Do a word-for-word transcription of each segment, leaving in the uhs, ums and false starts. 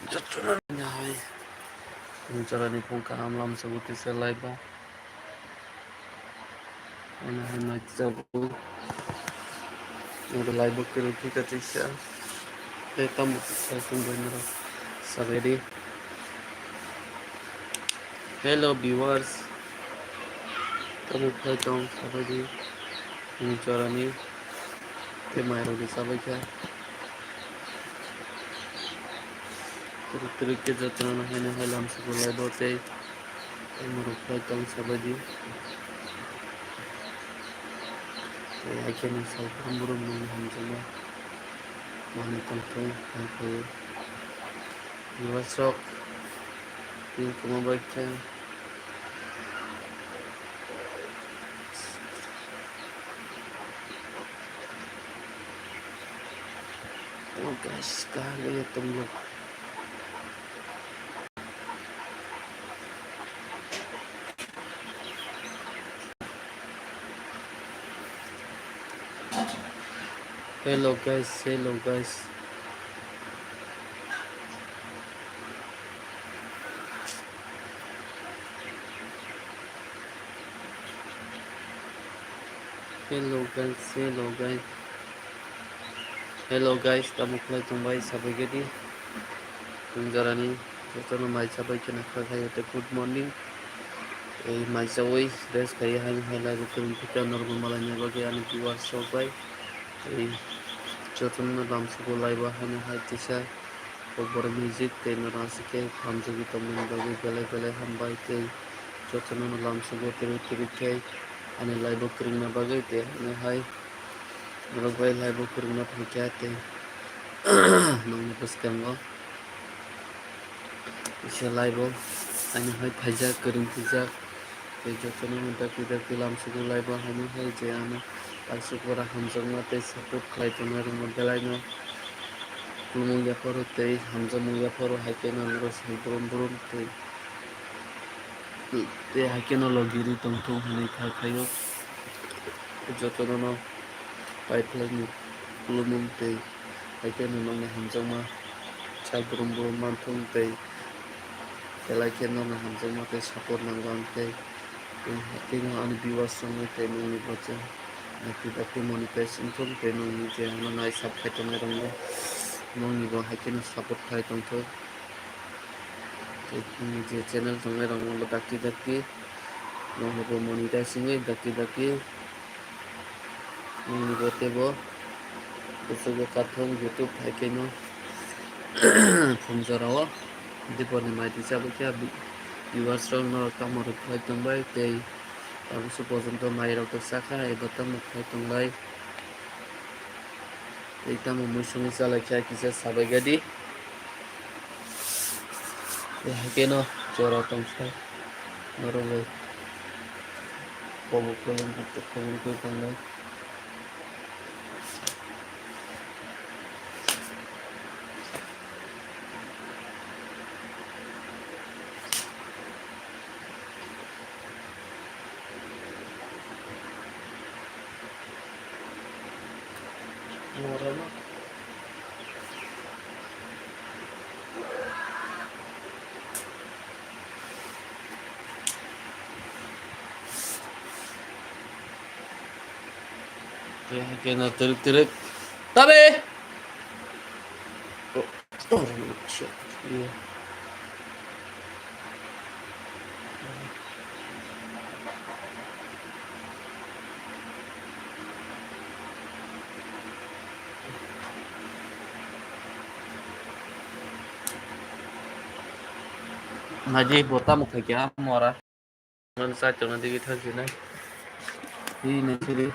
Jotono hai. Tini jorani phung kaham lamsogo tisa live o. Ano hai mai tijago. Ano live o kwrwi thika tisa. Tei tamo kisa tongbai noro sabaidi. Hello viewers. Tamo khlai tong sabaidi. Tini jorani. Tei mairokni chabaikha. Kwrwi kwrwi khe jotono haino hai lamsogo live o tei tei mwrwk khlai tong sabaidi. Tei hai kheno salphuru borok mwnwi hamjakma manwi tongthung hai khe. Viewers rok tini kwma bai khe. Oh guys, kaham khe tongmung. Hello guys, hello guys. Hello guys, hello guys. Hello guys, tamo khlai tongbai sabaigadi. Tini jorani jotono mai sabai kheno kha khayo tei good morning. Ei mai chawi dress khaiwi haino hai live o kwrwng thika norok malaina bagwi ani viewers rok bai. Ei jotono lamsogo live o haino hai tisa. Kokborok music tei norok aswk khe hamjagwi tongmani bagwi belai belai hambai tei jotono lamsogo kwrwi kwrwi khe ani live o kwrwngna bagwi tei haino hai norok bai live o kwrwngna phaikha tei nokni bwskango kisa live o haino hai phaijak kwrwng phaijak. Tei jotono no dakti dakti lamsogo live o haino hai je ano aswk pora hamjakma tei support khlai tongnai rokno belai no khulumung yapharo tei hamjakmung yapharo hai khe no norok sai brum brum tei tei hai khe no logi rwi tongthung hinwi kha khaio. Jotono no pai phlai ni khulumung tei hai khe no nokni hamjakma sai brum brum manthung tei belai khe nono hamjakma tei support nango ang tei tei no ani viewers rokno tei nokni bo chwng dakti dakti monetize wngthung tei nokni je ano nai sub khai tongnai rokno nokni bo hai kheno support khai tongthung tei nokni je channel tongnai rokno bo dakti dakti nokno bo monetize wngwi dakti dakti. Nini bo teibo kuchugo kathong YouTube hai khe no khum jora o dipor ni mai twi chabwi khe viewers rok norok tamo rwk khlai tongbai tei tabukhe porjonto mai rok rwk chakha eba tamo khlai tonglai tei tamo mui songwi chalai kha kisa sabai gadi. Tei hai khe no jora tong sai norok bai kobok kobok kobok khe tongnai. Kena teruk teruk. Tabe. Oh, oh, shit. Iya. Naji bota mukha kya mora. Man sa chona digi thang sina. Hi ne siri.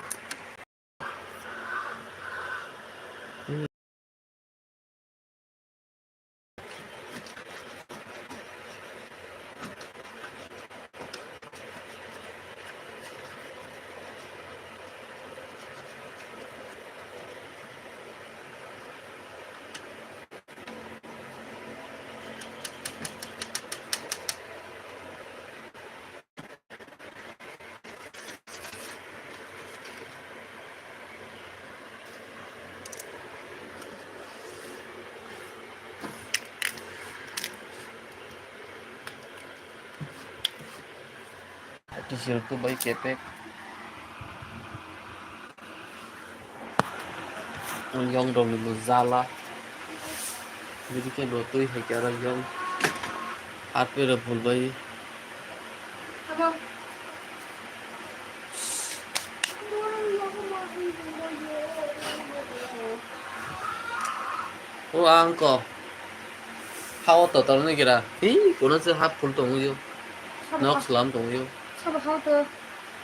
Sisir tu bai kepek. Yong rok ni bo jala. Bini khe bo twi hai khe aro yong. Apero phul bai. O ang ko. Hao total ni gira. Hi, kono se hap phul tong yo. Nok slam tong yo. Sabo hao to.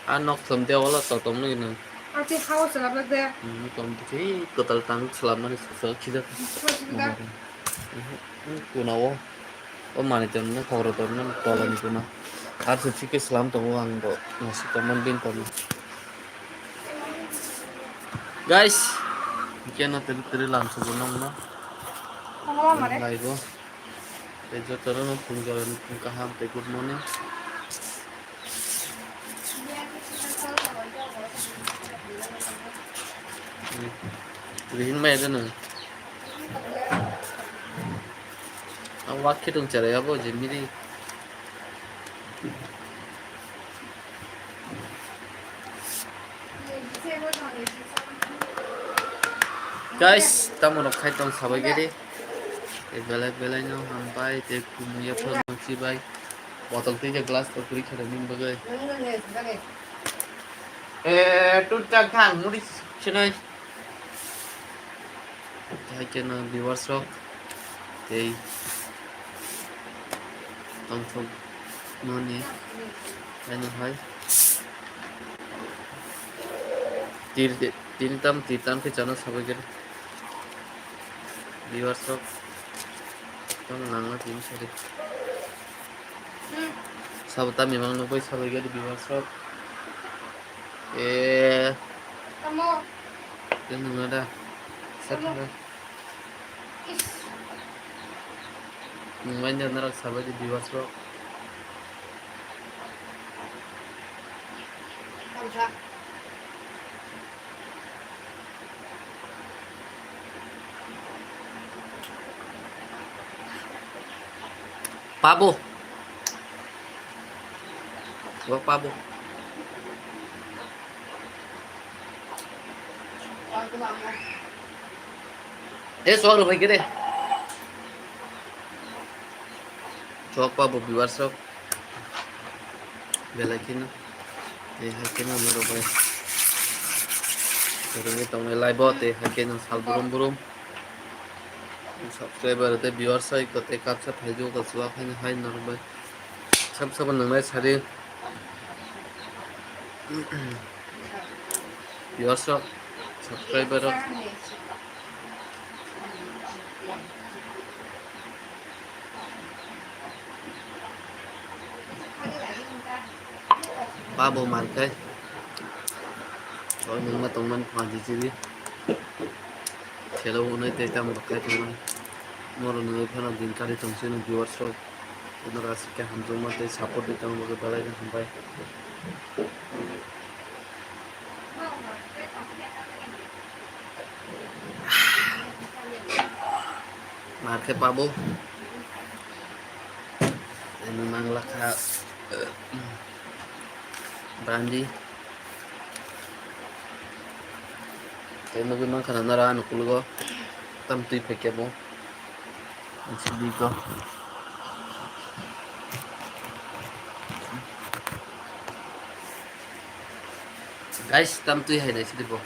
A nok slam de wala to tong ni nang. A te hao slam de. Hmm, tom te kotal tang slam mani so khija. Kuna o. O mani ton ne khoro ton ne tola ni kuna. Ar se chike slam tongo ang bo. Nasi to man din ton. Guys, kena teri teri lam se bonong na. Lai bo. Tei jotono no phung jora ni phung kaham tei good morning. Rihin mai ada nang. Ang wak khitung chara ya bo je miri. Guys, tamo rok khai tong sabai gari. Tei belai belai no hambai tei kumuya phano chibai. Botol tei je glass to kuri khare min bagwi. Eh, tu chak thang muri chinai. Hai khe no viewers rok tei tongthok mani haino hai tir tir tam tir tam khe chana sabai khe viewers rok tamo nangma tini sari sabo tamni mang nukbai sabai khe viewers rok. Eh. Tamo. Tamo. Tamo. Nungbai nang narak sabai di viewers rok. Pabo. Bo pabo. Eh, suara baik gede. Chok pabo viewers rok. Belai kheno. Tei hai kheno norok bai. Rwngwi tongnai live o tei hai kheno sal brum brum. Subscriber tei viewers hai ko tei kapsa phaijo ko chuwa khaino hai norok bai. Sab sabo nwngnai sari. Viewers rok, subscriber rok. Pabo markai. Oi nungma tongmani phansi chini. Khelo hwnwi tei tamo rok khai tongmani. Moro nungwi phano din kari tongsi no viewers rok. Bono aswk khe hamjakma tei support di tongma bagwi belai no hambai. Mar khe pabo. Tei nwng mang lakha, eh, brandi. Tei nugwi mankha na nara ani ukologo tam twi phaikhe bo. Ang se di ko. Guys, tam twi hai nai sidi bo.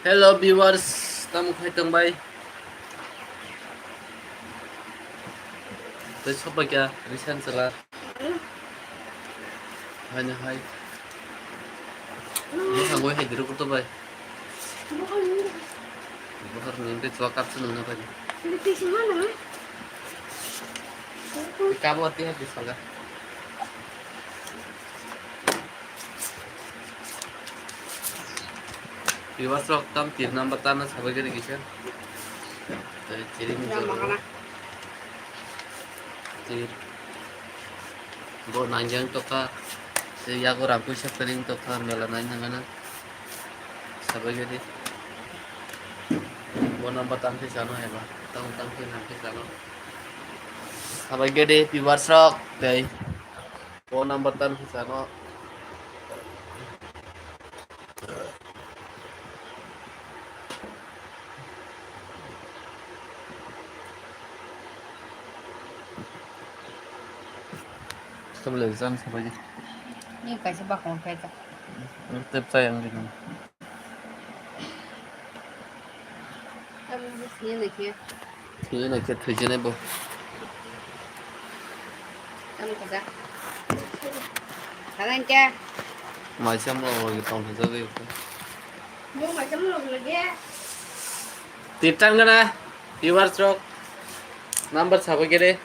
Hello viewers, tam khai tong bai. Tei sopai kya recent sala. Hai na hai. Mo thangoi hai diru kuto bai. Bukhar ni tei chua kap se nang na bai. Kabo ati hai di sala. Viewers rok tam tir number tana sabai gari kisa. Tei tiri ni jora. Tir. Bo nangjang tokha. Tei yago rang puisa kering tokha mela nai nangana. Sabai gari. Phone number tang khe chano eba. Tang tang khe nang khe chano. Sabai gede viewers rok tei. Phone number tang khe chano. Table exam sabai di. Ni kaisa bakong khe ta. Tep chai ang di. Tamo bo thwiya naikhe. Thwiya naikhe, thwijenai bo. Tamo kaisa. Tamo hinkhe. Maisa molo logi tongthajagwi. Bo maisa molo logi. Tirtan gana, viewers rok. Number sabo gede.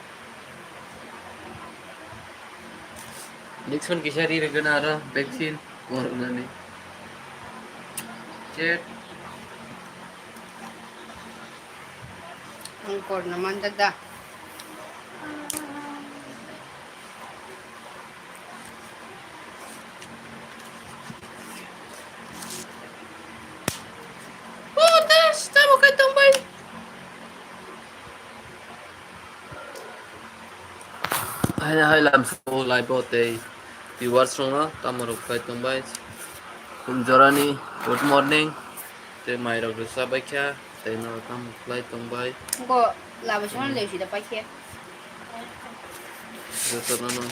Injection kisa ri rwgwna aro vaccine corona ni. Chet. Ang corona manjak da. Oh, das, tamo kai tongbai. Hai hai lamsao live o tei viewers rokno tamo rok khai tongbai. Phung jorani good morning. Tei mai rok rwsa bai kha tei no tamo khlai tongbai. Go labo song le sida pai khe. Jotono no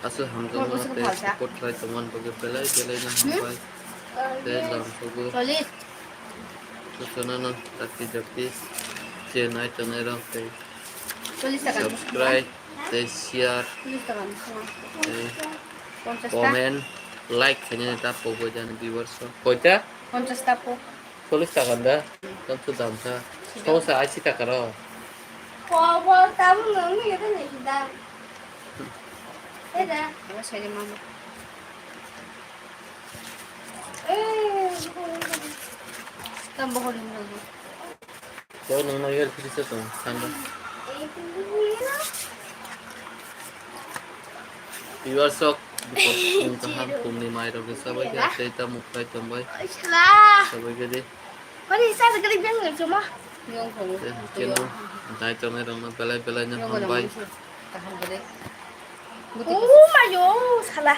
aswk hamjakma tei support khlai tongmani bagwi belai belai no hambai. Tei lamsogo. Jotono no dakti dakti je nai tongnai rok tei subscribe tei share tei comment like khainani ta pogwi jani viewers rok. Koita? Ponchas ta po. Chollish taka da? Tamsuk dam kha. Somosa aisi taka rw. Abo saidi mama. Tam bohor ni mama. Tei nwng no yar phiri se tong, sando. Viewers rok, bukhuk, nwng kaham, phungni mai rok rwsa bai khe, tei ta mukhai tong bai. Sabai khe di. Tei keno, nai tongnai rok no belai belai no hambai. Oh my God, sala.